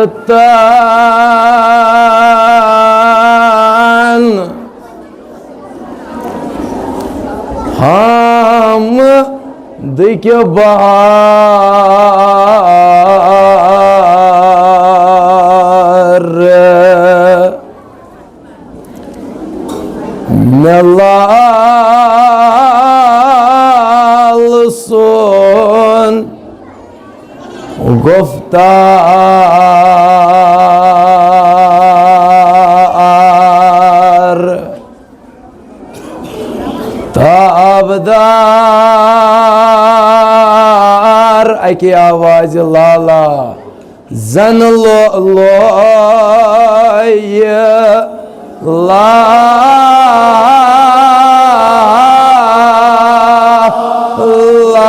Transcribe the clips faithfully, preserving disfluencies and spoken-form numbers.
تن ہم دکہ بہار۔ مےٚ لال سُن گفتار تابدار، اکی آوازِ لالا۔ زن لؤلؤے لا لا۔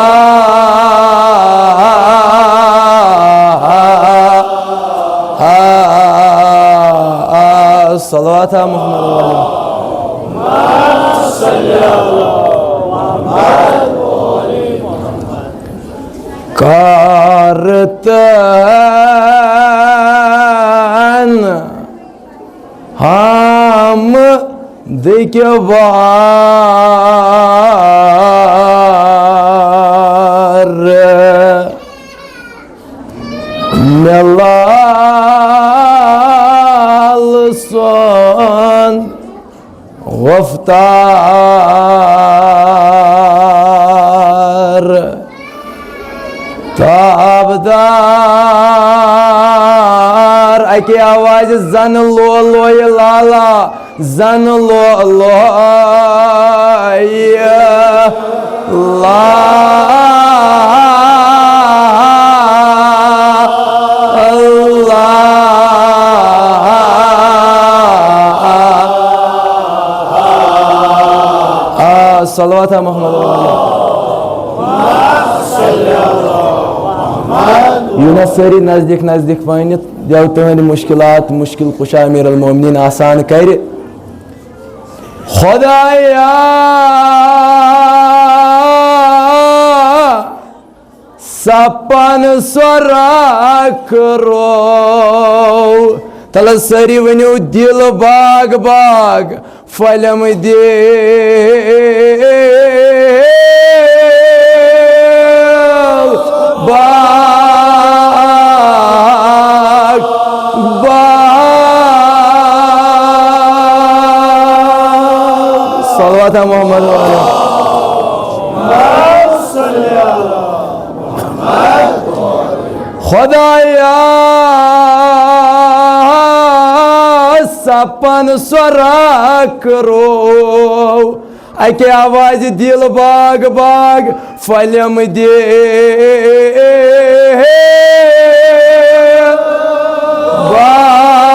صلوات محمد وعلى۔ کارتن ہم دکہ بہار۔ مےٚ لال سُن گفتار تابدار، اکی آوازِ زن لؤلؤے لالا، زن لؤلؤے لا لا۔ صلوات محمد وعلى۔ یِیِو نا سٲری نزدیٖک نزدیٖک پہنتھ، دیو تُہنٛدۍ مُشکِلات مُشکِل کُشا امیر المومنین آسان کرِ۔ خدایا، سپن سۄرخ رو۔ تلہٕ سٲری ؤنِو، دِل باغ باغ پھلیم دِل باغ باغ۔ صلوات محمد وعلى۔ خدایا، سپن سۄرخ رو، اکی آوازِ دِل باغ باغ پھلیم دِل باغ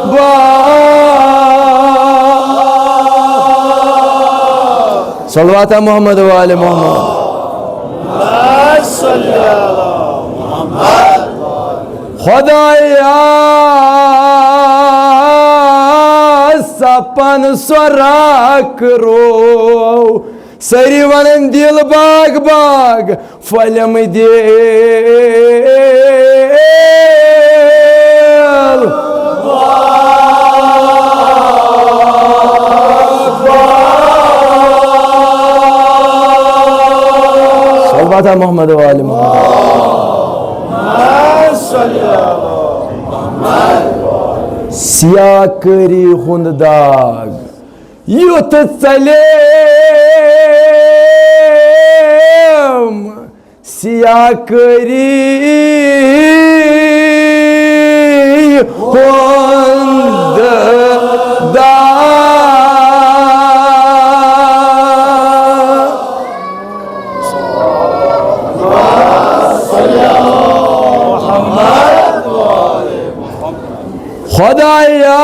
باغ۔ صلوات محمد وعلى محمد۔ خدایا، سپن سۄرخ رو، سٲری ونن دِل باغ باغ پھلیم دِل۔ صلوات محمد وعلى محمد۔ سیاہ کٲری ہُنٛد داغ یُتھ ژلیم، سیاہ کٲری ہُنٛد داغ۔ خدایا،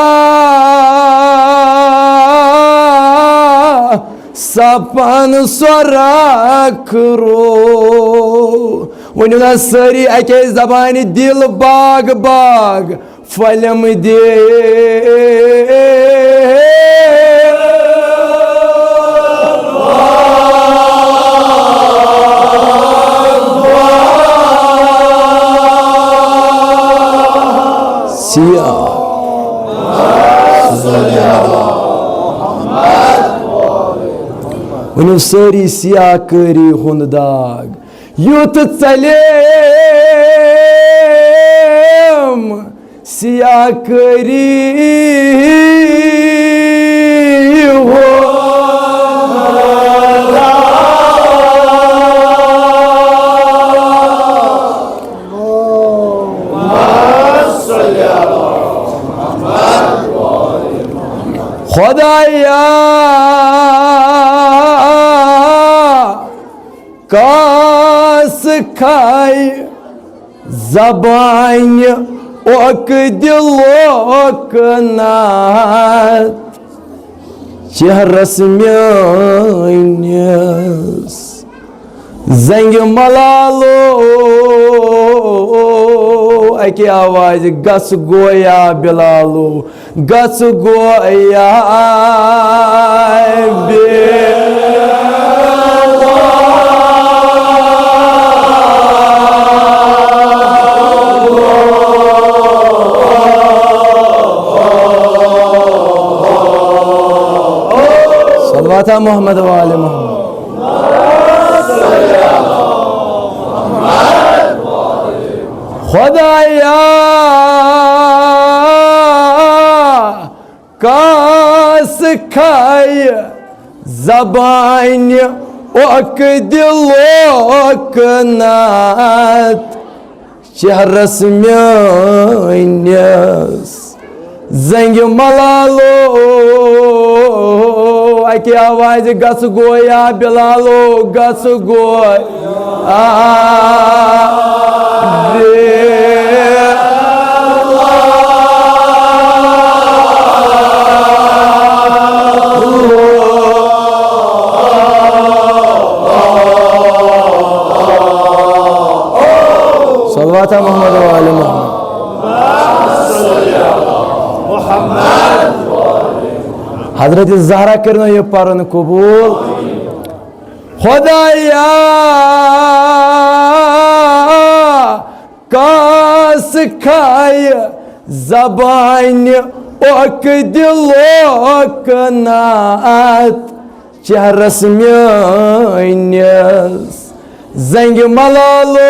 سپن سۄرخ رو۔ ؤنِو نا سٲری اکے زبانہِ، دِل باغ باغ پھلیم دِل سیاہ۔ ؤنِو سٲری، سیاہ کٲری ہُنٛد داغ یُتھ ژَلیم، سیاہ کٲری ہُنٛد داغ۔ خدایا، کاس کھاے زبانہِ اوکدِ لوکنات۔ چہرس میٲنِس زنگہِ ملالو، اکہِ آوازِ، گژھ گویا بلالو، گژھ گویا بلالو۔ صلوات محمد و آل محمد۔ خدایا، کاس کھاے زبانہِ اوکدِ لوکنات۔ چہرس میٲنِس زنگہِ ملالو، اکہِ آوازِ، گژھ گویا بلالو، گژھ گویا بلالو۔ صلوات محمد و آل محمد۔ حضرت زہرا کٔرِنو یہِ پرُن قبول۔ خدایا، کاس کھاے زبانہِ اوکدِ لوکنات۔ چہرس میٲنِس زنگہِ ملالو،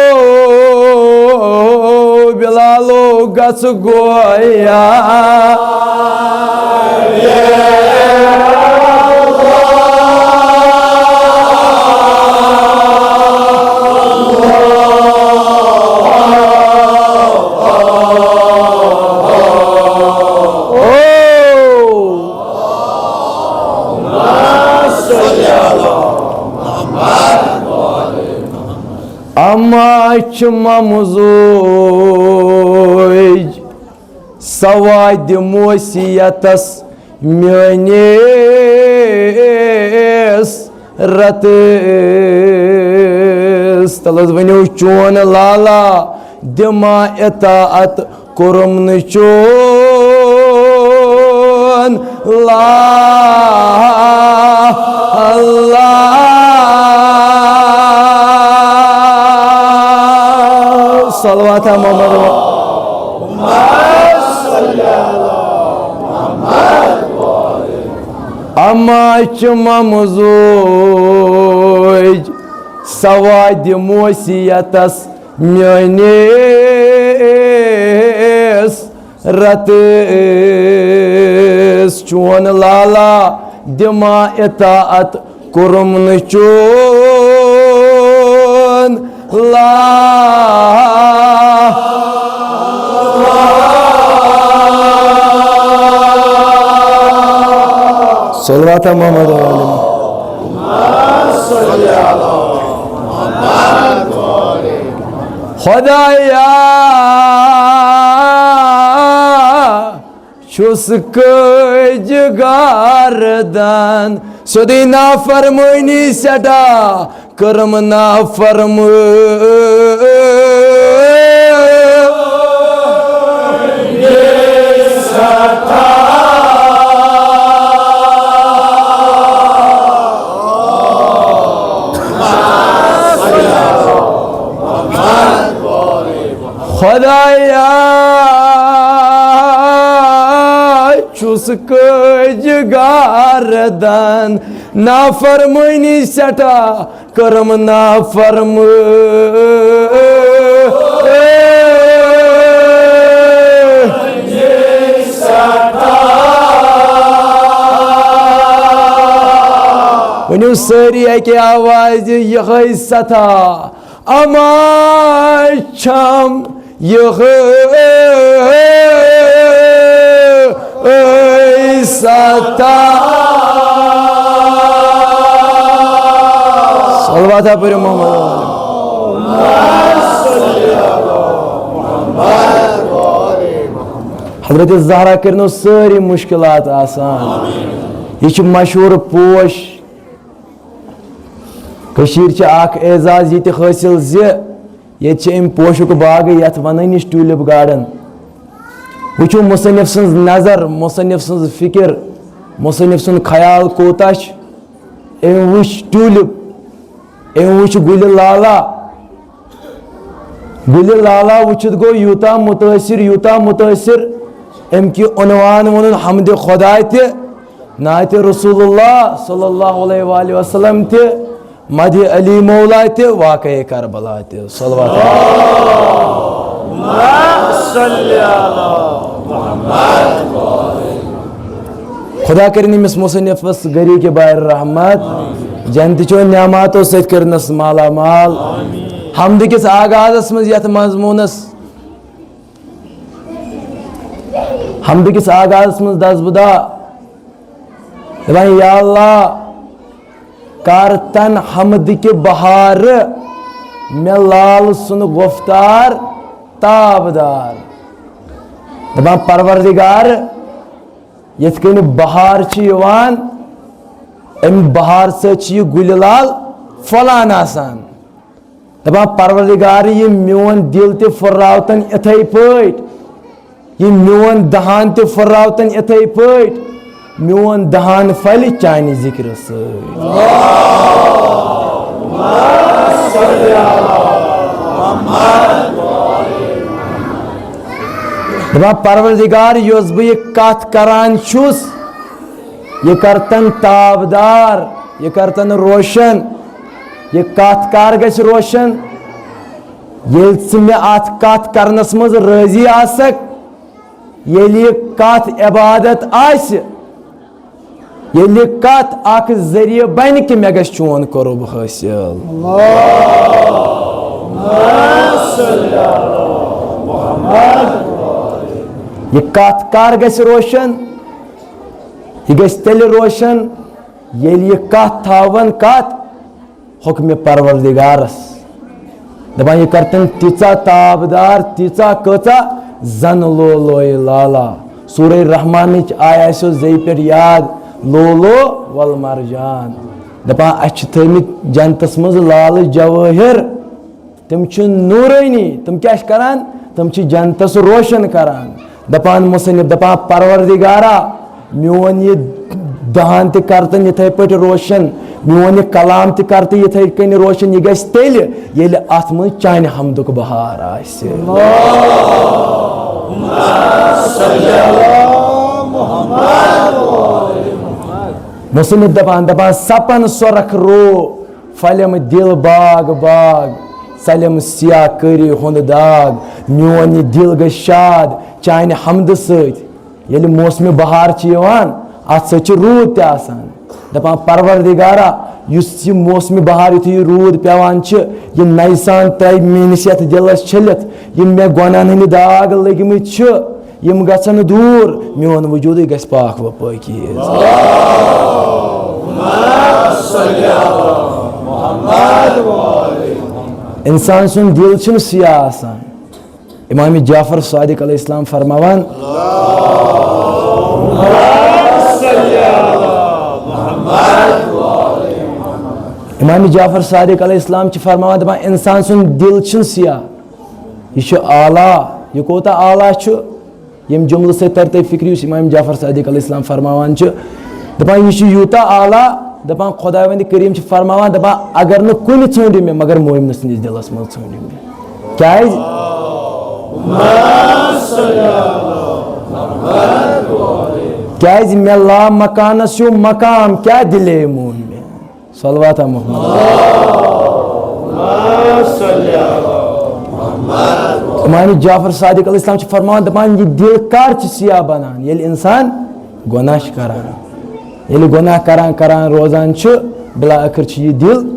بلالو، گژھ گویا۔ اما چھِ ممزوج سواد موسیتس میٲنِس رتس تل حظ۔ ؤنِو، چون لالا دِما اطاعت کوٚرُم نہٕ چون لا-، اللہ۔ صلوات محمد و-، اما چھِ ممزوج سواد موسیتس میٲنِس رتس۔ چون لالا دِما اطاعت کوٚرُم نہٕ چون لا-، صلوات محمد و آل محمد۔ خدایا، چھُس کٔج گردن، سیوٚدُے نافرمٲنی سٮ۪ٹھاہ کٔرٕم نافرمٲنی۔ خدایا، چھُس کٲج گاردن، نافرمٲنی سٮ۪ٹھاہ کٔرٕم نافرمٲنی۔ ؤنِو سٲری اَکہِ آوازِ یِہوٚے ستا، اما چھم یِہوٚے ستا۔ صلوات پٔرِو محمد۔ حضرت زہرا کٔرنو سٲری مُشکِلات آسان۔ یہِ چھُ مشہوٗر پوش۔ کٔشیٖرِ چھِ اکھ اعزاز یہِ تہِ حٲصِل زِ ییٚتہِ چھِ اَمہِ پوشُک باغٕے، یَتھ وَنٲنی چھِ ٹیوٗلِپ گارڈن۔ وٕچھِو مُصنِف سٕنٛز نظر، مُصنِف سٕنٛز فِکِر، مُصنِف سُنٛد خیال کوٗتاہ چھُ۔ أمۍ وٕچھ ٹیوٗلِپ، أمۍ وٕچھ گُلہِ لالا۔ گُلہِ لالا وٕچھِتھ گوٚو یوٗتاہ مُتٲثِر، یوٗتاہ مُتٲثِر، أمۍ کہِ عنوان ووٚنُن حمدِ خۄدا تہِ، نعتِ رسول اللہ صلی اللہ علیہ وآلہ وسلم تہِ، مدِ علی مولا تہِ، واقعہ کربلا تہِ۔ صلوات۔ خدا کٔرِنۍ أمِس مُصنِفس گری کے بار رحمت، جنتٕچو نعماتو سۭتۍ کٔرِنس مالا مال۔ حمدٕ کِس آغازس منٛز یتھ مضموٗنس، حمدٕ کِس آغازس منٛز دس بہٕ دا، دپان، یا اللہ، کر تن حمدٕ کہِ بہار مےٚ لال سُنٛد گفتار تابدار۔ دپان، پروردگار، یِتھ کٔنۍ بہار چھِ یِوان، اَمہِ بہار سۭتۍ چھِ یہِ گُلہِ لال پھۄلان آسان۔ دپان، پروردگار، یہِ میون دِل تہِ پھُرراوتن یِتھَے پٲٹھۍ، یہِ میون دہان تہِ پھُرراوتن یِتھَے پٲٹھۍ، میون دہان پھلہِ چانہِ ذِکرٕ سۭتۍ۔ دپان، پروردگار، یۄس بہٕ یہِ کتھ کران چھُس، یہِ کرتن تابدار، یہِ کرتن روشن۔ یہِ کتھ کر گژھِ روشن؟ ییٚلہِ ژٕ مےٚ اتھ کتھ کرنس منٛز رٲضی آسکھ، ییٚلہِ یہِ کتھ عبادت آسہِ، ییٚلہِ یہِ کتھ اکھ ذٔریعہٕ بنہِ کہِ مےٚ گژھِ چون قرب حٲصِل۔ یہِ کتھ کر گژھِ روشن؟ یہِ گژھِ تیٚلہِ روشن، ییٚلہِ یہِ کتھ تھاون کتھ حُکمِ پروردگارس۔ دپان، یہِ کرتن تیٖژاہ تابدار، تیٖژاہ کۭژاہ زن لولوے لالا۔ سورہ رحمانٕچ آیہِ آسیو زیٚیہِ پٮ۪ٹھ یاد، لولو والمرجان۔ دپان، اسہِ چھِ تھٲومٕتۍ جنتس منٛز لالہٕ جوٲہِر۔ تِم چھِ نوٗرٲنی، تِم کیٛاہ چھِ کران؟ تِم چھِ جنتس روشن کران۔ دپان مُصنِف، دپان، پروردگارا، میون یہِ دہان تہِ کر تہٕ یِتھے پٲٹھۍ روشن، میون یہِ کلام تہِ کر تہٕ یِتھے کٔنۍ روشن۔ یہِ گژھِ تیٚلہِ، ییٚلہِ اتھ منٛز چانہِ حمدُک بہار آسہِ۔ مُصنِف دپان، دپان، سپن سۄرخ رو، پھلٮ۪م دِل باغ باغ، ژلٮ۪م سیاہ کٲری ہُنٛد داغ۔ میون یہِ دِل گژھِ شاد چانہِ حمدٕ سۭتۍ۔ ییٚلہِ موسمِ بہار چھِ یِوان، اتھ سۭتۍ چھُ روٗد تہِ آسان۔ دپان، پروردگارا، یُس یہِ موسمِ بہار، یُتھُے یہِ روٗد پٮ۪وان چھِ، یہِ نَیہِ سان ترٛاوِ میٲنِس یتھ دِلس چھٔلِتھ، یِم مےٚ گۄناہن ہٕنٛدۍ داغ لٔگۍ مٕتۍ چھِ، یِم گژھن دوٗر، میون وجوٗدٕے گژھِ پاک و پٲکیٖز۔ انسان سُنٛد دِل چھُنہٕ سیاہ آسان۔ امام جعفر صادق علیہ السلام فرماوان، امام جعفر صادق علیہ السلام چھِ فرماوان، دپان، انسان سُنٛد دِل چھُنہٕ سیاہ، یہِ چھُ اعلیٰ۔ یہِ کوٗتاہ اعلیٰ چھُ؟ ییٚمہِ جملہٕ سۭتۍ ترِ تۄہہِ فِکرِ، یُس امام جعفر صادق علیہ السلام فرماوان چھُ، دپان، یہِ چھُ یوٗتاہ اعلیٰ، دپان، خداوند کریم چھُ فرماوان، دپان، اگر نہٕ کُنہِ ژھٲنٛڈِو مےٚ، مگر مومنہٕ سٕنٛدِس دِلس منٛز ژھٲنٛڈِو مےٚ۔ کیٛازِ؟ کیازِ مےٚ لا مکانس ہیوٗ مقام، کیٛاہ دِلے مون مےٚ؟ صلوات محمد۔ امام جعفر صادق علیہ السلام چھِ فرماوان، دپان، یہِ دِل کر چھِ سیاہ بنان؟ ییٚلہِ انسان گۄناہ چھِ کران۔ ییٚلہِ گۄناہ کران کران روزان چھُ، بلا ٲخر چھُ یہِ دِل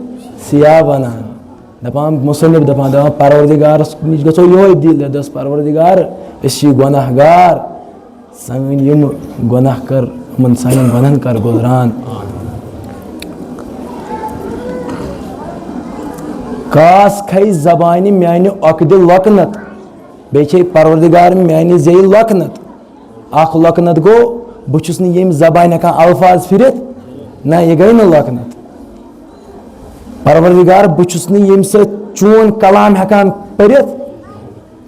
سیاہ بنان۔ دپان مصنف، دپان، دپان، پروردگارس نِش گژھو یِہوے دِل، یتھ دوٚپس، پروردگار، أسۍ چھِ گۄناہ گار، سٲنۍ یِم گۄناہ کر، یِمن سانٮ۪ن گۄناہن کر گُزران۔ کاس کھیہِ زبانہِ میانہِ عۄقدِ لۄکنت، بیٚیہِ چھے پروردگار میانہِ زیٚیہِ لۄکنت۔ اکھ لۄکنت گوٚو، بہٕ چھُس نہٕ ییٚمہِ زبانہِ ہٮ۪کان الفاظ پھِرِتھ، نہ، یہِ گٔے نہٕ لۄکنت۔ پروردگار، بہٕ چھُس نہٕ ییٚمہِ سۭتۍ چون کلام ہٮ۪کان پٔرِتھ،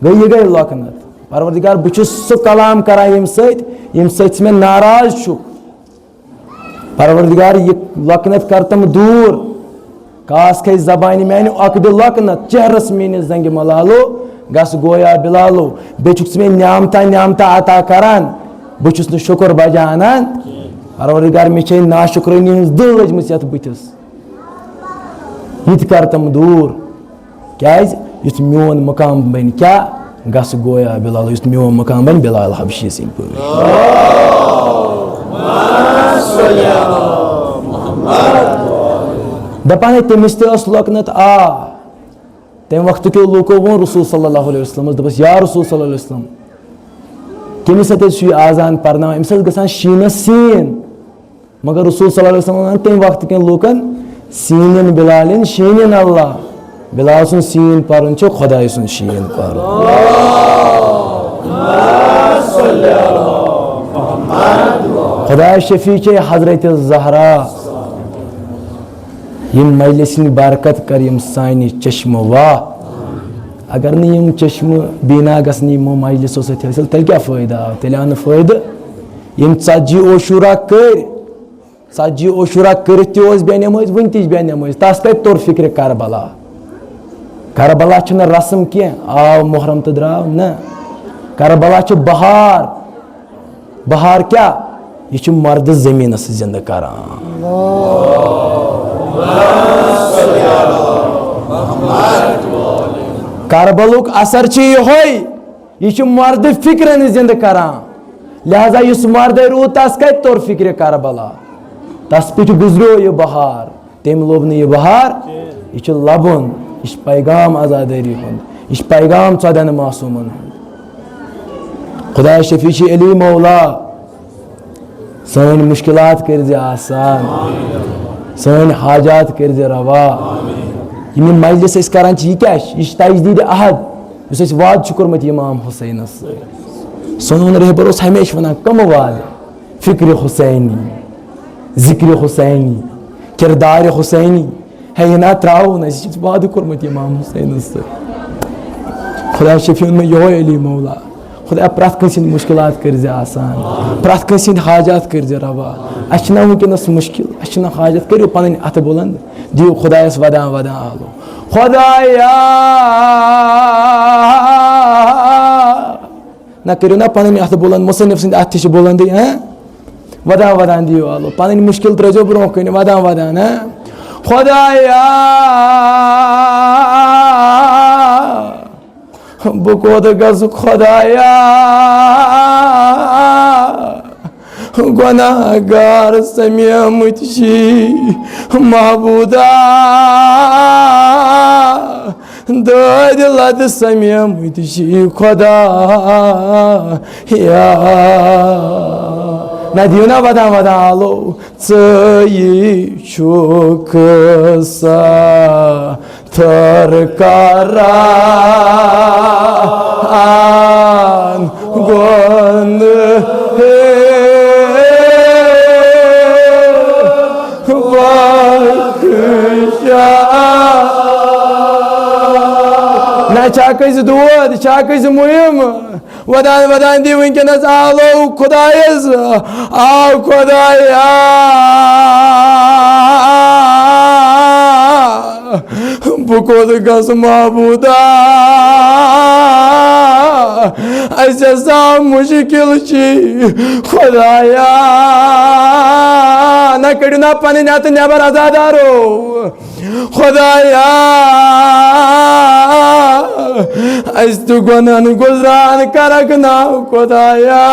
گٔے، یہِ گٔے لۄکنت۔ پروردگار، بہٕ چھُس سُہ کلام کران ییٚمہِ سۭتۍ، ییٚمہِ سۭتۍ ژٕ مےٚ ناراض چھُکھ۔ پروردگار، یہِ لۄکنت کر تم دوٗر۔ کاس کھے زبانہِ میانہِ عۄقدِ لۄکنت، چہرس میٲنِس زنگہِ ملالو گژھ گویا بلالو۔ بیٚیہِ چھُکھ ژٕ مےٚ نعمتہ نعمتہ عطا کران، بہٕ چھُس نہٕ شُکر بجا انان۔ پروردگار، مےٚ چھے ناشُکرٲنی ہٕنٛز دٕہ لٔجمٕژ یتھ بٕتھِس۔ یہِ تہِ کر تم دوٗر۔ کیازِ؟ یُتھ میون مقام بنہِ کیٛاہ؟ گژھ گویا بلال، یُتھ میون مقام بنہِ بلال حبشی سٕنٛدۍ پٲٹھۍ۔ دپان ہے، تٔمِس تہِ ٲس لۄکنت، آ۔ تمہِ وقتہٕ کیو لوٗکو ووٚن رسول صلی اللہ علیہ وسلمس، دوٚپُس، یا رسول صلی اللہ علیہ وسلم، کٔمِس اَتہِ حظ چھُ یہِ آزان پرناوان؟ أمِس حظ گژھان شیٖنس سیٖن۔ مگر رسول صلی اللہ علیہ وسلم وَنان تَمہِ وقتہٕ کٮ۪ن لوٗکن، سیٖنِن بِلالِن شیٖنِن اللہ۔ بِلال سُنٛد سیٖن پَرُن چھُ خۄداے سُنٛد شیٖن پَرُن۔ خۄداے شفیع چھے حضرت زہرا۔ یِم مجلسہِ ہِنٛدۍ برکت کر یِم سانہِ چشمہٕ واہ۔ اگر نہٕ یِم چشمہٕ بینا گژھن یِمو مجلسو سۭتۍ حٲصِل، تیٚلہِ کیٛاہ فٲیدٕ آو؟ تیٚلہِ آو نہٕ فٲیدٕ۔ یِم ژتجی عاشورہ کٔرۍ، ژتجی عاشورہ کٔرِتھ تہِ اوس بے نمٲز، وُنہِ تہِ چھِ بے نمٲز۔ تس کتہِ توٚر فکرِ کربلا؟ کربلا چھُنہٕ رسم کینٛہہ، آو محرم تہٕ درٛاو، نہ۔ کربلا چھُ بہار۔ بہار کیٛاہ؟ یہِ چھُ مردٕ زٔمیٖنس زِندٕ کران۔ کربلُک اثر چھُ یِہوٚے۔ یہِ چھُ مردٕ فِکرَن زِندٕ کران۔ لہذا یُس مردے روٗد، تَس کَتہِ توٚر فِکرِ کربلا؟ تَس پٮ۪ٹھ گُزریو یہِ بہار، تٔمۍ لوٚب نہٕ یہِ بہار۔ یہِ چھُ لَبُن، یہِ چھُ پیغام عزادٲری ہُنٛد، یہِ چھُ پیغام ژۄدہَن معصوٗمَن ہُنٛد۔ خۄداے شفیع چھِ علی مولا۔ سٲنۍ مُشکِلات کٔرۍ زِ آسان، سٲنۍ حاجات کٔرۍ زِ روا۔ یِم یِم مجلس أسۍ کران چھِ، یہِ کیٛاہ چھِ؟ یہِ چھِ تجدیٖد عہد، یُس اَسہِ وعدٕ چھُ کوٚرمُت اِمام حُسینَس سۭتۍ۔ سون رہبر اوس ہمیشہِ وَنان، کَمہٕ وعدٕ؟ فِکرِ حُسینی، ذِکرِ حُسینی، کِردارِ حُسینی۔ ہے، یہِ نا ترٛاوو نہٕ أسۍ، یہِ چھُ وعدٕ کوٚرمُت اِمام حُسینَس سۭتۍ۔ خۄداے شفیع مےٚ یِہوٚے علی مولا۔ خۄدایا، پرٛٮ۪تھ کٲنٛسہِ ہِنٛدۍ مُشکِلات کٔرۍ زِ آسان، پرٛٮ۪تھ کٲنٛسہِ ہِنٛدۍ حاجات کٔرۍ زِ روا۔ اَسہِ چھِنہ وٕنکیٚنَس مُشکِل، اَسہِ چھِنہ حاجت، کٔرِو پَنٕنۍ اَتھٕ بُلنٛد، دِیِو خۄدایَس ودان ودان آلو۔ خۄدایا، نہ کٔرِو نہ پَنٕنۍ اَتھٕ بُلنٛد، مُصنِف سٕنٛدۍ اَتھٕ تہِ چھِ بُلنٛدٕے، ہاں؟ ودان ودان دِیِو آلو، پَنٕنۍ مُشکِل ترٛٲیزیو برونٛہہ کُن، ودان ودان، ہاں؟ خۄدایا، بہٕ کوٚت گژھٕ خۄدایا؟ گۄناہ گار سمیمٕتۍ چھی محبوٗدا، دٲدۍ لد سمیمٕتۍ چھی خۄدایا۔ نہ دِیِو نہ ودان ودان آلو۔ ژٕے چھُکھ ستر کران گۄنہٕ بخشان۔ نہ چھا کٲنٛسہِ دود، چھا کٲنٛسہِ مُہِم؟ ودان ودان دی وٕنکیٚنس آلو خۄدایس، آو خۄدایا، بہٕ کوٚت گژھٕ معبوٗدا؟ ژےٚ سا مُشکِل چھی خۄدایا۔ نہ کٔڑِو نا پنٕنۍ اَتھٕ نٮ۪بر عزادارو۔ خۄدایا، اَسہِ تہِ گۄنہن گُزران کرکھ نا خۄدایا۔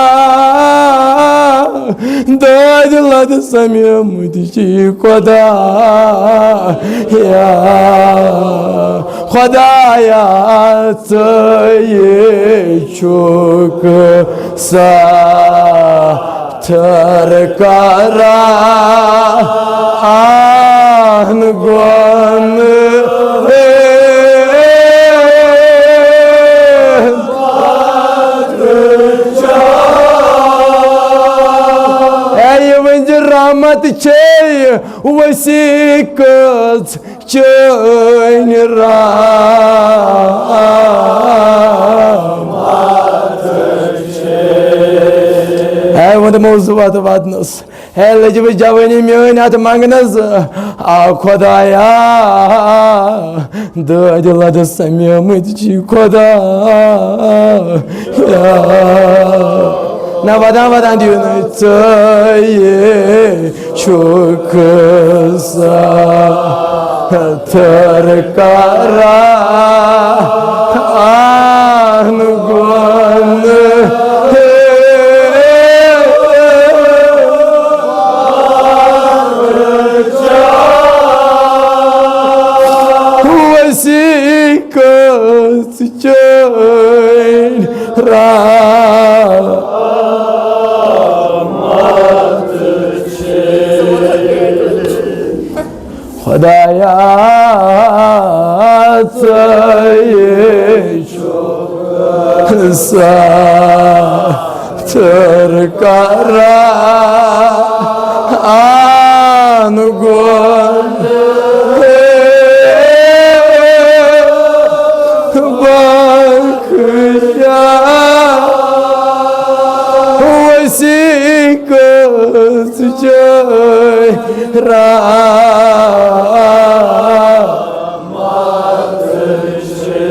دٲدِ لد سمیمٕتۍ چھی خۄدایا۔ خۄدایا، ژٕے چھُکھ ستر کران گۄنہٕ۔ اے، یہِ ؤنۍ زِ رحمت چھے وسیع کٔژ چٲنۍ رحمت۔ ہے، وۄنۍ دِمو زٕ وَتہٕ وَدنَس۔ ہے، لٔجہِ وۄنۍ جوٲنی میٛٲنۍ اَتھ منٛگنَس۔ آ خۄدایا، دٲدِ لَدَس سَمیمٕتۍ چھی خۄدایا۔ نہ، ودان ودان دِیِو نہٕ ژٕے چھُکھ ستر کران گۄنہٕ۔ وسیع کٔژ چٲنۍ رحمت چھے۔ خۄدایا، ژٕے چھُکھ ستر کران گۄنہٕ۔ بخشا وسیع کٔژ چٲنۍ رحمت چھے۔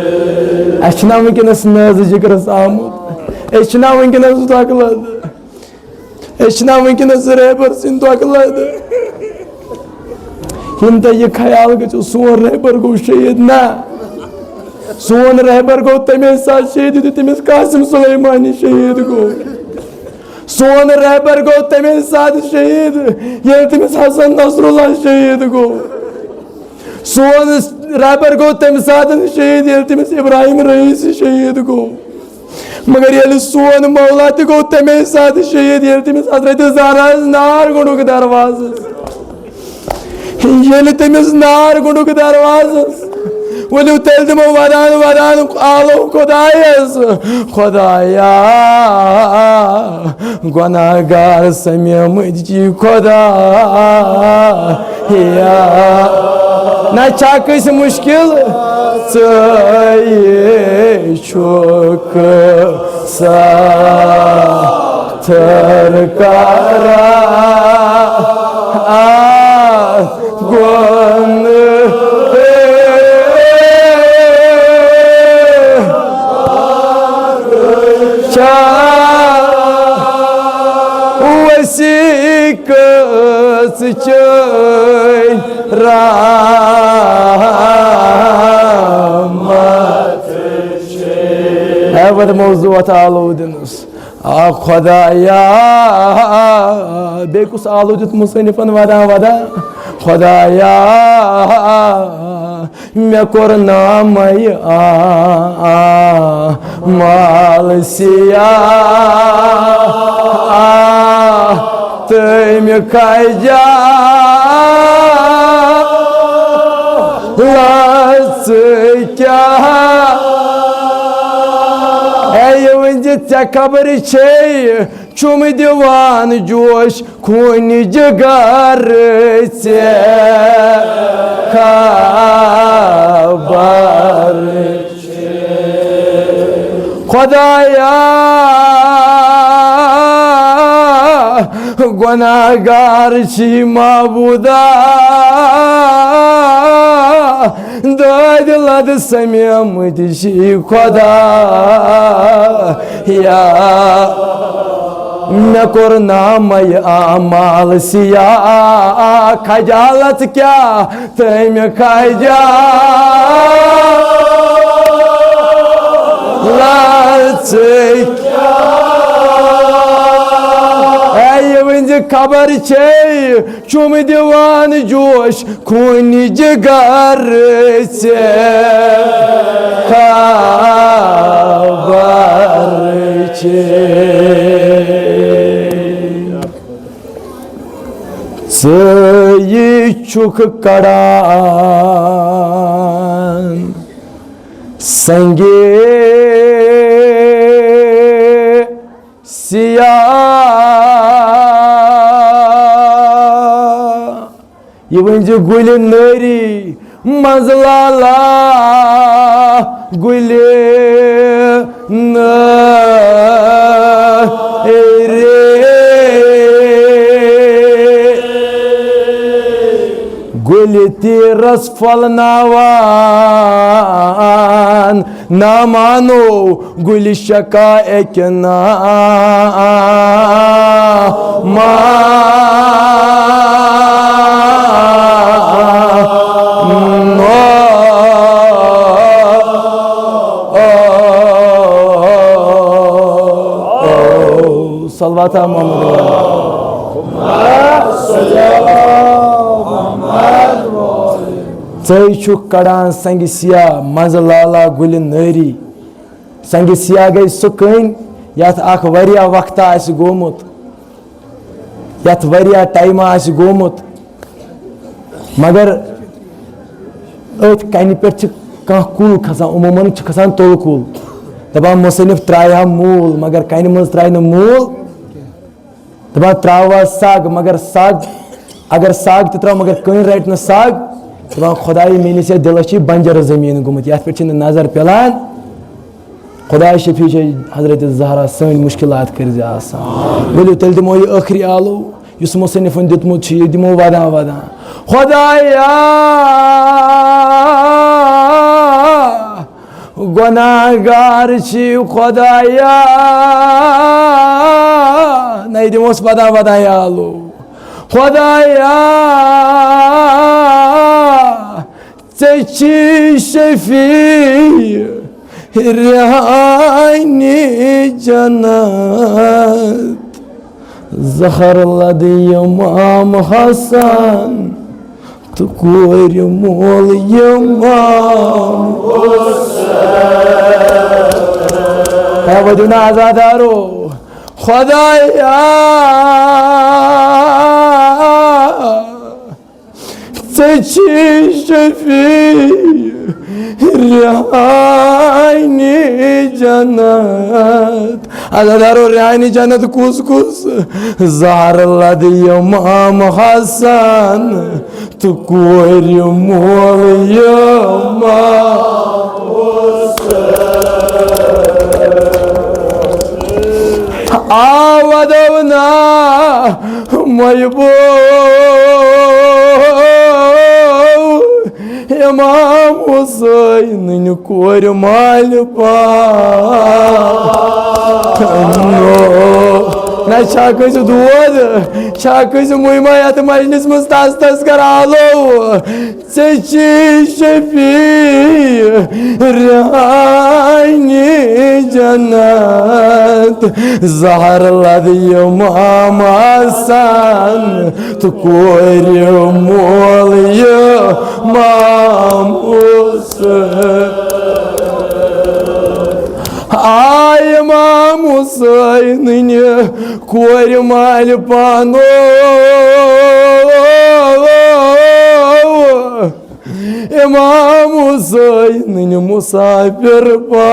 اَسہِ چھُنہ وٕنکیٚنَس نازٕ ذِکرَس آمُت؟ أسۍ چھِنہ وٕنکیٚنَس دۄکہٕ لَدٕ؟ أسۍ چھِنہ وٕنکیٚنَس رہبر سٕنٛدۍ دۄکہٕ لَدٕ؟ یِم تۄہہِ یہِ خیال گٔژھِو، سون رہبر گوٚو شہیٖد۔ نہ، سون رہبر گوٚو تَمے ساتہٕ شہیٖد، یُتھُے تٔمِس قاسم سلیمانی شہیٖد گوٚو۔ سون رہبر گوٚو تَمے ساتہٕ شہیٖد، ییٚلہِ تٔمِس حسن نصراللہ شہیٖد گوٚو۔ سون رہبر گوٚو تَمہِ ساتہٕ شہیٖد، ییٚلہِ تٔمِس ابراہیم رئیسی شہیٖد گوٚو۔ مگر ییٚلہِ سون مولا تہِ گوٚو تَمے ساتہٕ شہیٖد، ییٚلہِ تٔمِس حضرت زہراہَس نار گوٚنڈُکھ دروازَس۔ ییٚلہِ تٔمِس نار گوٚنڈُکھ دروازَس، ؤلِو تیٚلہِ دِمو ودان ودان آلو خۄدایَس۔ خۄدایا، گۄناہگار سَمیمٕتۍ چھی خۄدایا۔ نہ چھا کٲنٛسہِ مُشکِل؟ ژٕے چھُکھ ستر کران گۄنہٕ۔ چھا وسیع کٔژ چٲنۍ رحمت چھے۔ ہے، وۄنۍ موضوع اَتھ آلو دِنَس۔ آ خۄدایا، بیٚیہِ کُس آلو دیُت مُصنِفَن وَدان وَدان؟ خۄدایا، مےٚ کوٚر نامَے اعمال سیاہ، تٔمۍ کھجا لژ کیٛاہ؟ اے، یہِ ؤنۍ زِ ژےٚ خبر چھے، چھُم دِوان جوش خوٗنہِ جگر ژےٚ خبر۔ خۄدایا، گۄناہگار چھی معبودا، دٲدۍ لد سمیمٕتۍ چھی خدا۔ یا مےٚ کوٚر نامَے اعمال سیاہ، خجالت کیٛاہ تٔمۍ خجالت۔ اے یہِ ؤنۍ زِ خبر چھے، چُم دِوان جوش خوٗنہِ جگر ژےٚ خبر چھے۔ ژٕ یہِ چھُکھ کڑان سنگے سیاہ۔ یہِ ؤنۍ زِ گُلہِ نٲری منٛز لالا، گُلہِ نٲری۔ گُلہِ تیٖرس پھۄلناوان، نہ مانو گُلہِ شکا اکہِ نامہ۔ صلوات محمد۔ ژے چھُکھ کڑان سنگہِ سیاہ منٛزٕ لالا گُلہِ نٲری۔ سنگہِ سیاہ گٔے سُہ کٔنۍ یتھ اکھ واریاہ وقتہ آسہِ گوٚمُت، یتھ واریاہ ٹایمہ آسہِ گوٚمُت، مگر أتھۍ کنہِ پٮ۪ٹھ چھِ کانٛہہ کُل کھسان، عموماً چھِ کھسان تُلہٕ کُل۔ دپان مصنف ترٛایہِ ہا موٗل، مگر کنہِ منٛز ترٛایہِ نہٕ موٗل۔ دپان ترٛاووا سگ، مگر سگ، اگر سگ تہِ ترٛاو، مگر کٔنۍ رٹہِ نہٕ سگ۔ دپان خدایہِ میٲنِس یتھ دِلس چھِ بنجر زٔمیٖن گوٚمُت، یتھ پٮ۪ٹھ چھِنہٕ نظر پٮ۪لان۔ خداے شفیع چھِ حضرت زہرا سٲنۍ مشکلات کٔرۍ زِ آسان۔ ؤلِو تیٚلہِ دِمو یہِ ٲخری آلو، یُس مصنفن دیُتمُت چھُ، یہِ دِمو ودان ودان۔ خدایا، گۄناہگار چھی خدایا۔ نَے دِموس پتہ وتہ یالو۔ خدایا، ژےٚ چھی شفیع رہانی جنت۔ زہر لد امام حسن تہٕ کورِ مول امام حسین۔ ہے ؤدِو نا عزادارو، خدایا، ژےٚ چھی شفیع رہانی جنت۔ عزادارو، رہانی جنت کُس کُس؟ زہر لد امام حسن تہٕ کورِ مول امام حسین۔ آ ودو نا مۄیہِ بو امام حسینٕنۍ کورِ مالہِ پانو۔ نہ چھا کٲنٛسہِ دود؟ چھا کٲنٛسہِ مُہِما یتھ مجلس منٛز تس تس کرالو؟ ژےٚ چھی شفیع رہانی جنت۔ زہر لد امام حسن تہٕ کورِ مول امام حسین۔ آ امام حسینٕنۍ کورِ مالہِ پانو۔ امام حسینٕنۍ مسافر پانو۔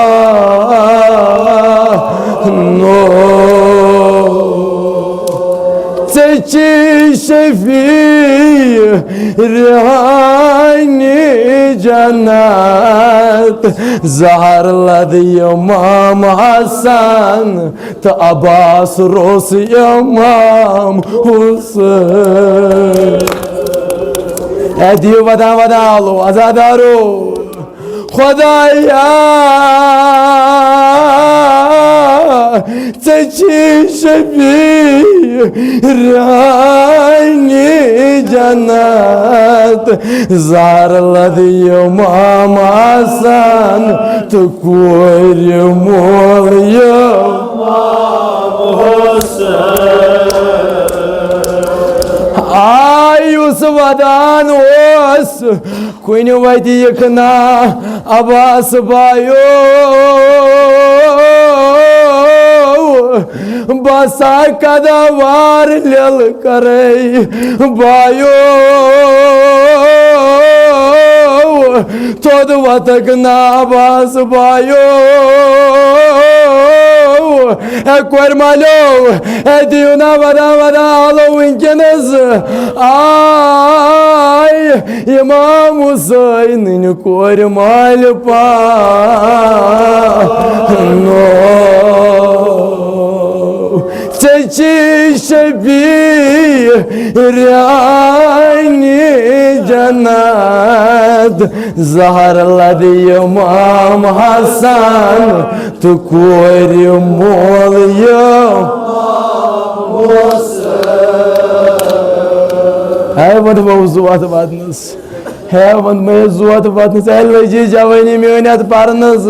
ژےٚ چھی شفیع ریحانی جنت، زہر لد امام حسن تہٕ عباس روٚس امام حسین۔ اے دِیِو ودان ودان آلو، عزادارو۔ خدایا، ژےٚ چھی شفیع ریحانی جنت، زہر لد امام حسن تہٕ کورِ مول امام حسین۔ آ، یُس ودان اوس، کُنہِ وَتہِ یِکھ نا عباس بایو، بسا قدوار لیل کرے بایو، تھوٚد وتھکھ نا عباس بایو۔ اے کورِ مالیو، اے دِیِو نا ودا ودا آلو وٕنکیٚنس۔ آے امام حسینٕنۍ کورِ مالہِ پانو۔ ژےٚ چھی شفیع ریانی جنت، زہر لد امام حسن تہٕ کورِ مول یہِ۔ ہے وَن وَو زُوَتھ وَدنَس۔ ہے وَن مےٚ زُوَتھ وَدنَس۔ ہے لٔجی جوٲنی میٛٲنۍ اَتھ پَرنَس۔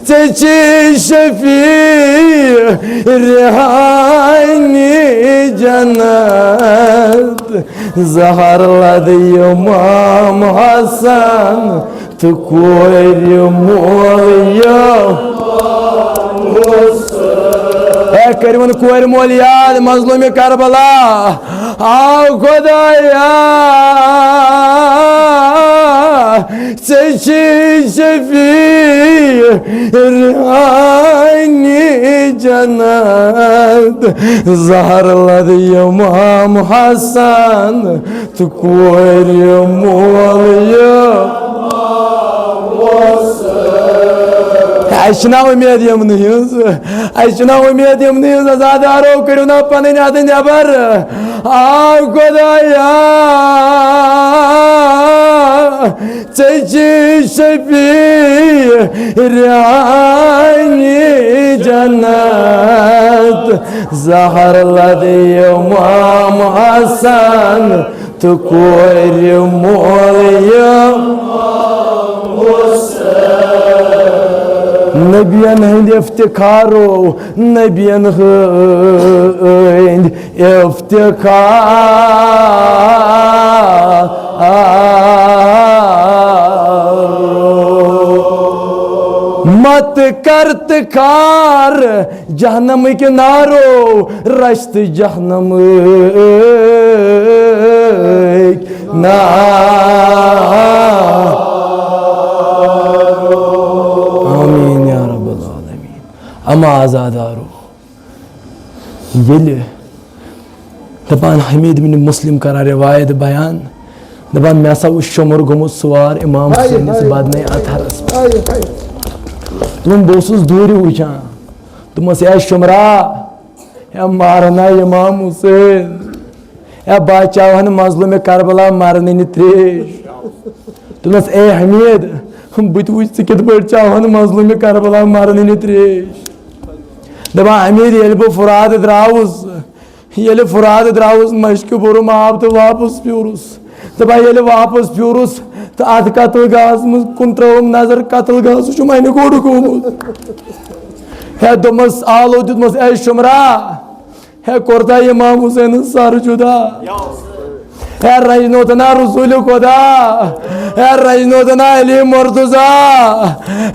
ژےٚ چھی شفیع ریحانی جنت۔ زہر لد امام حسن تہٕ کورِ مول یہِ۔ اے کٔرِوُن کورِ مول یاد، مظلومِ کربلا۔ آ خدایا، ژےٚ چھی شفیع ریحانی جنت۔ زہر لد امام حسن تہٕ کورِ مول یہِ۔ اَسہِ چھِنہ اُمید یِمنٕے ہٕنٛز؟ اَسہِ چھِنہ اُمید یِمنٕے ہٕنٛز؟ عزادارو، کٔرِو نا پَنٕنۍ اَتھٕ نٮ۪بر۔ آ خدایا، ژےٚ چھی شفیع ریانی جنت۔ زہر لد امام حسن تہٕ کورِ مول یہِ۔ نبیَن ہٕنٛدۍ افتخارو، نبیَن ہٕنٛدۍ افتخار۔ مت کر تہٕ کھار جہنمٕکۍ نارو، رشتہٕ جہنمٕکۍ نارو۔ آمین یا رب العالمین۔ اما عزادارو، ییٚلہِ دَپان حمید بن مسلم کران روایت بیان، دَپان، مےٚ ہسا اوس شۄمُر گوٚمُت سوار امام ہاے، حسینس ہاے۔ بدنَے اطہرس۔ ہاے، ہاے۔ دوٚپُن، بہٕ اوسُس دوٗرِ وٕچھان۔ دوٚپمَس، اے شۄمرا، ہے مارنا امام حسین، ہے بہٕ چاوہن مظلومِ کربلا مرنٕنہِ تریش۔ دوٚپنَس، اے حمید، بہٕ تہِ وٕچھ ژٕ کِتھ پٲٹھۍ چاوہن مظلومِ کربلا مرنٕنہِ تریش۔ دَپان، حمید، ییٚلہِ بہٕ فرات درٛاوُس، ییٚلہِ فرات درٛاوُس، مشکہِ بوٚرُم آب تہٕ واپس پھیوٗرُس۔ دَپان، ییٚلہِ واپس پھیوٗرُس تہٕ اَتھ قتل گاہس منٛز کُن ترٲوٕم نظر، قتل گاہ سُہ چھُ وَنہِ گوٚڑ گوٚمُت۔ ہے دوٚپمَس، آلو دیُتمَس، اے شُمرا، ہے کوٚر تۄہہِ امام حسینَس سر جُدا؟ ہے رنجنوتنا رسول خدا؟ ہے رنجنوتنا علی مرتضی؟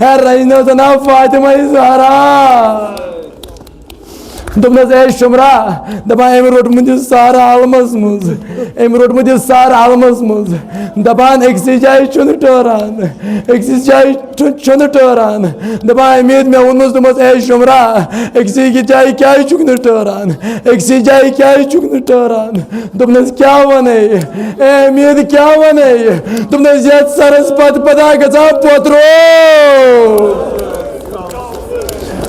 ہے رنجنوتنا فاطمہ زہرا؟ دوٚپنَس، "اے شُمرا"، دَپان، "أمۍ روٚٹمُت یہِ سارٕ عالمَس منٛز، أمۍ روٚٹمُت یہِ سارٕ عالمَس منٛز"، دَپان، "أکسٕے جایہِ چھُنہٕ ٹٲران، أکسٕے جایہِ چھُ-، چھُنہٕ ٹٲران"، دَپان، "اُمید، مےٚ ووٚنمَس"، دوٚپمَس، "اے شُمرا، أکسٕے جایہِ کیٛازِ چھُکھ نہٕ ٹٲران؟ أکسٕے جایہِ کیٛازِ چھُکھ نہٕ ٹٲران؟" دوٚپنَس، "کیٛاہ وَنَے؟ اے اُمید، کیٛاہ وَنَے؟" دوٚپنَس، "یَتھ سَرَس پَتہٕ پَتہٕ گژھان پوترو"۔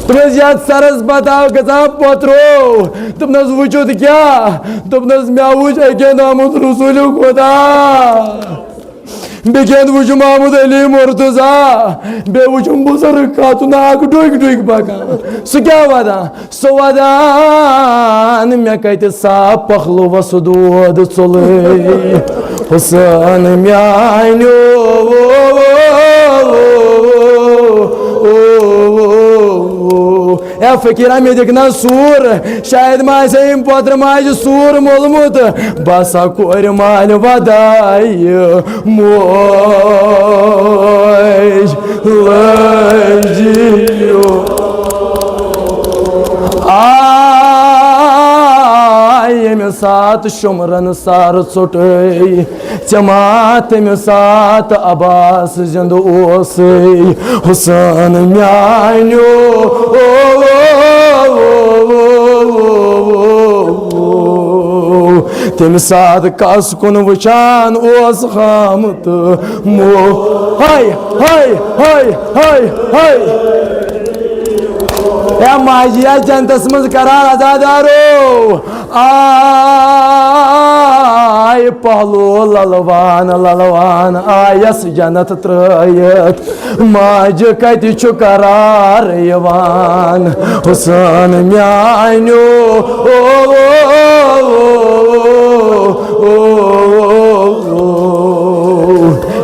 دوٚپنَس، "یَتھ سَرَس پَتہٕ گژھان پوترو"۔ دوٚپنَس، "وٕچھُتھ کیٛاہ؟" دوٚپنَس، "مےٚ وٕچھ أکیٛاہ نامُت رسوٗلِ خۄدا، بیٚکیٛاہ وٕچھُم آمُت علی مرتضیٰ، بیٚیہِ وٕچھُم بُزرٕگ خاتوٗن اَکھ ڈُگۍ ڈُگۍ پَکان۔ سُہ کیٛاہ وَدان؟" سُہ وَدان، مےٚ کَتہِ سا پَخلوَس دود ژوٚلُے حسین میٛانیو۔ اے فقیرا، مےٚ دِکھ نا سوٗر، شاید ما آسہِ أمۍ پوترٕ ماجہِ سوٗر مولمُت۔ بہٕ ہسا کورِ مالہِ ودایہِ موج لٔجیو۔ آے ییٚمہِ ساتہٕ شُمرن سر ژوٚٹے، ژےٚ ما تَمہِ ساتہٕ عباس زِندٕ اوسُے حسین میٛانیو۔ تَمہِ ساتہٕ کس کُن وٕچھان اوس خامہٕ تہٕ مو۔ ہاے، ہاے، ہاے، ہاے، ہاے۔ اے ماجہِ، یَتھ جنتس منٛز قرار عزادارو۔ آے پہلو للوان للوان آیس جنت ترٲیِتھ۔ ماجہِ کتہِ چھُ قرار یِوان حسین میٛانیو۔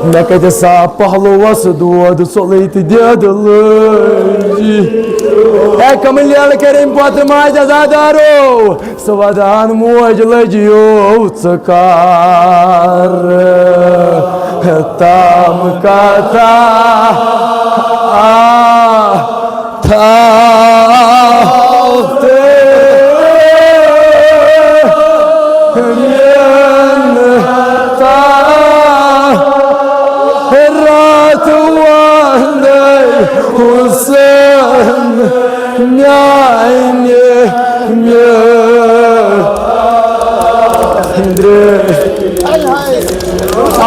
مےٚ کتہِ سا پہلوس دود ژوٚلٕے تہٕ دٮ۪د لٔج۔ اے کمہٕ لیلہٕ کٔرۍ أمۍ پتہٕ ماجہِ عزادارو؟ سُہ ودان موج لٔجیو ژٕ کر تام کتھا۔ آ، تھا۔ راتھ وندے حسین میانہِ میٲنۍ۔ آ،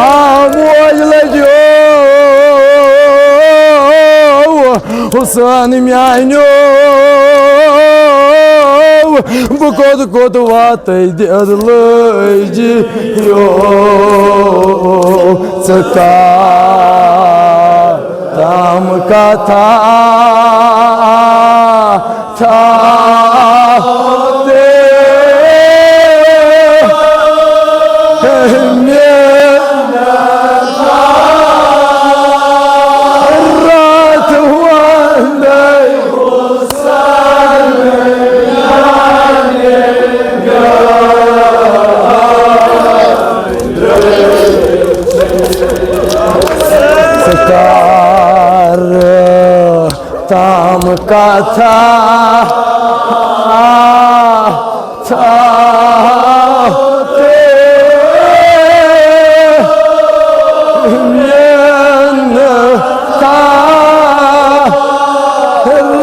موج لٔجیو حسین میانیو، بہٕ کوٚت کوٚت واتَے دِل لٔجیو ژٕ کر تام کتھا تھا۔ راتھ وندے ژٕ کر تام کتھا تھا۔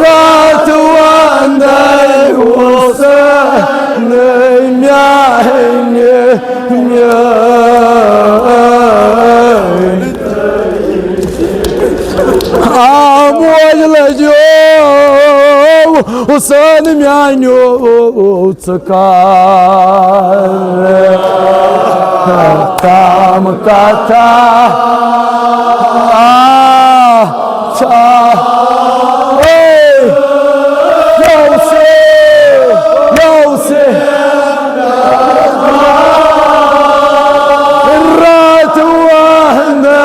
راتھ وندے حسین میانہِ میٲنۍ۔ آ، موج لٔجیو حسین میانیو، ژٕ کر تام کتھا۔ آ، آ، اے، غوثے، غوثے۔ راتھ وندے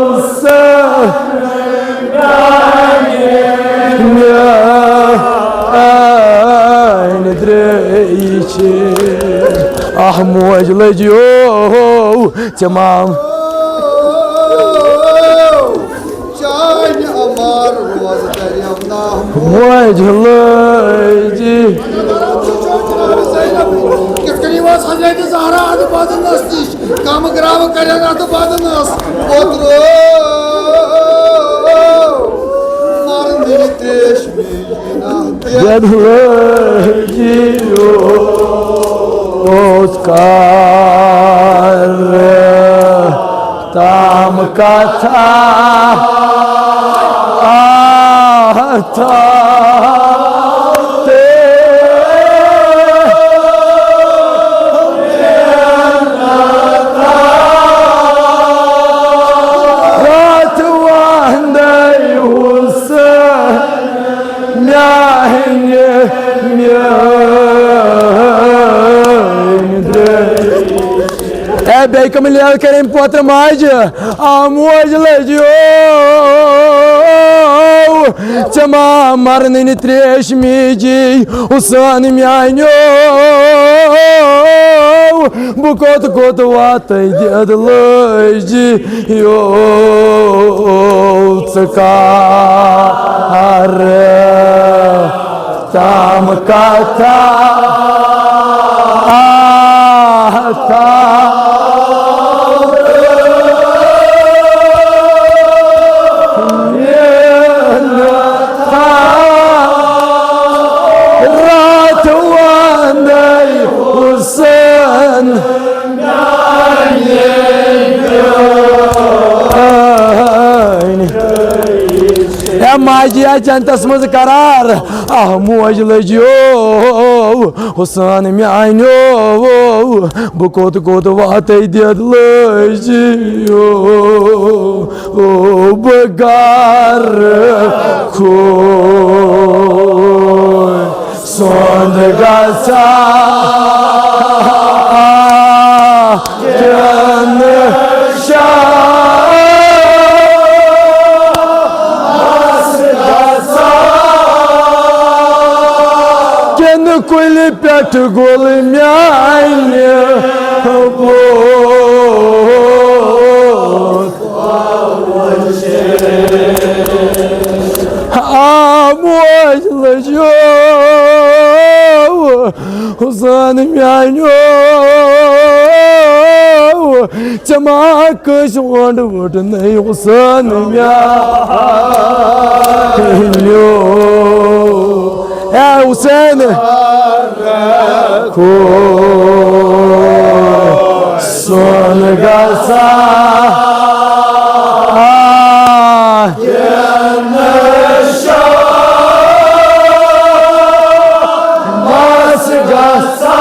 حسین میانہِ درٛیشہِ۔ آہ، موج لٔجیو ژےٚ مام۔ چانہِ امان روزٕ دٔریاو ناہموار۔ موج لٲجی۔ کِتھ کٔنۍ وٲژ حضرت زہرا اتھ بدنس نِش؟ کم گراو کرن اتھ بدنس؟ اوترٕ مرنٕے تریش۔ یَتھ لٲجی اوس کار تام کتھا آتھا تہٕ راتھ وندے حسین۔ میانہِ، میٲنۍ درٛے۔ اے بیٚیہِ کٕم لیل کٔرِم پوترٕ ماجہِ، آ موج لٔجیو، ژےٚ ما مرنٕنۍ تریش میجی حسین میانیو۔ بہٕ کوٚت کوٚت واتَے دٮ۪د لٲجی یو ژٕ کر تام کتھا آتھا راتھ وندے حسین۔ اے ماجہِ یا جنتس منٛز قرار، آہ موج لٔجیو حسین میانیو، بہٕ کوٚت کوٚت واتَے دٮ۪د لٲجیو۔ او بہٕ گرٕ کھوے سونٛد گژھا کِنہٕ شاہ کِنہٕ کُلہِ پٮ۪ٹھ گوٚل میانہِ بوٚتھ۔ آ موج لٔجیو حسین میانیو، ژےٚ ما کٲنٛسہِ وونٛڈ ووٚٹ نَے حسین میانیو۔ اے حسین۔ کھوے سون گژھا مس گژھا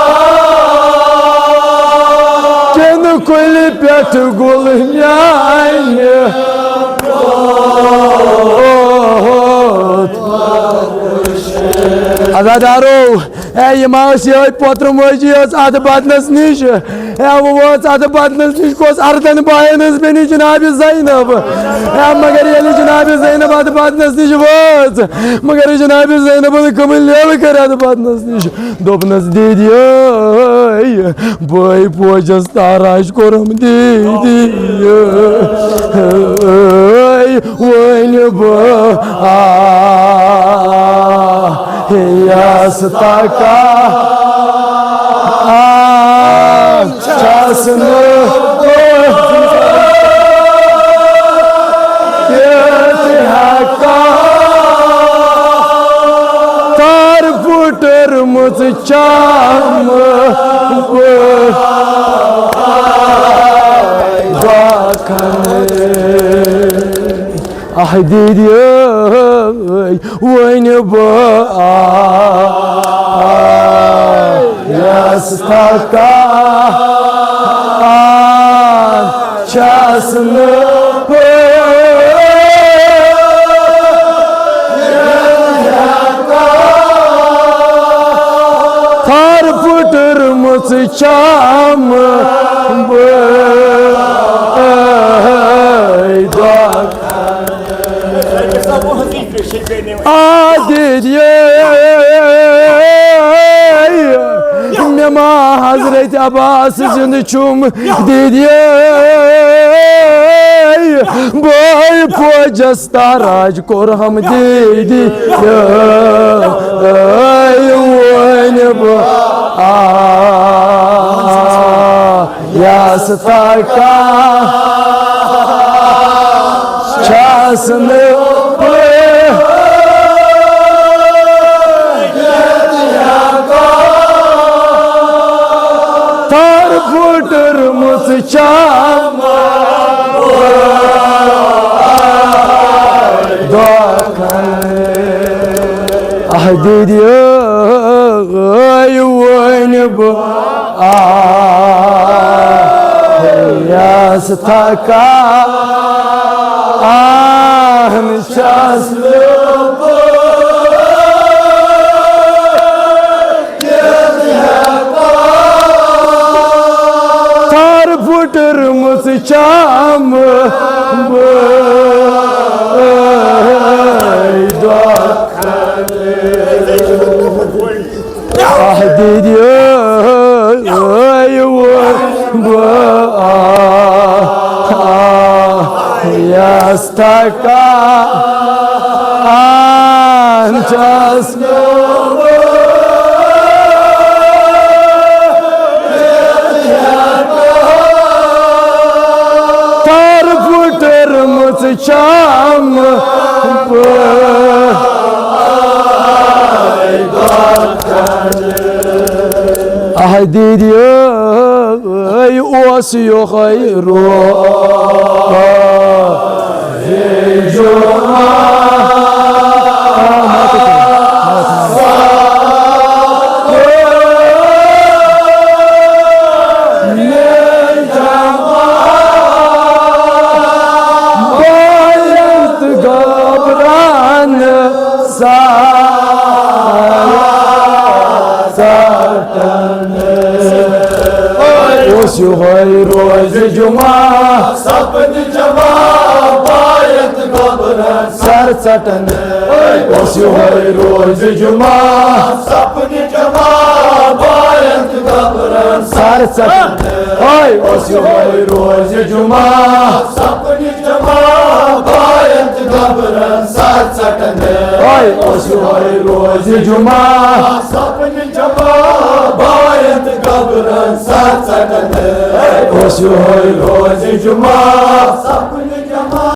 کِنہٕ کُلہِ پٮ۪ٹھ گُل میانہِ۔ عزادارو، اے یہِ ما ٲس یِہوٚے پوترٕ موجی ٲس اتھ بدنس نِش؟ اے وۄنۍ وٲژ اتھ بدنس نِش، کۄس اردن باین ہٕنٛز بیٚنہِ جناب زینب؟ اے مگر ییٚلہِ جناب زینب اتھ بدنس نِش وٲژ، مگر جناب زینبن کٕمٕے لیلہٕ کٔرۍ اتھ بدنس نِش۔ دوٚپنس، دیدی ٲے، بٲے پوجس تاراش کوٚرُم دیدی ٲے، وۄنۍ بہٕ آ یس تکا آ چھس نہٕ بہٕ ییٚتہِ ہٮ۪کان۔ تار پھُٹرمٕژ چمہٕ بہٕ دۄکھٕ۔ آہ دیدی ٲے، وۄنۍ بہٕ آیس تکان چھس نہٕ بہٕ ہٮ۪کان۔ تھر پھُٹرمٕژ چمہٕ بہٕ دۄکھٕ۔ آ دیدی، مےٚ ما حضرت عباس زِندٕ چھُم دیدی، بٲے پوجس تاراج کوٚرہم دیدی، وۄنۍ بہٕ آ یس تکا چھس نہٕ بہٕ تر پھُٹرمٕژ چم دۄکھن۔ آہ دیدی ٲے، وۄنۍ بہٕ آ یس تھکان چھس نہٕ بہٕ تر پھُٹرمٕژ چم بٲے دۄکھن۔ آہ دیدی ٲے، وۄنۍ بہٕ آ یس تکان چھس نہٕ بہٕ تر پھُٹرمٕژ چم بٲے دۄکھن۔ آہ دیدی ٲے، اوس یِہوٚے روز جمعہ۔ بایَن تہٕ گابران سا ژٹن۔ اوس یِہوٚے روزِ جمعہ۔ سپد جمعہ بایَن تہٕ گابران سر ژٹن۔ اوس یِہوٚے روزِ جمعہ۔ سپد جمعہ بایَن تہٕ گابران سر ژٹن۔ اوس یِہوٚے روزِ جمعہ۔ سپد جمعہ بایَن تہٕ گابران سر ژٹن۔ اوس یِہوٚے روزِ جمعہ۔ سپد جمعہ بایَن تہٕ گابران سر ژٹن۔ اوس یِہوٚے روزِ جمعہ۔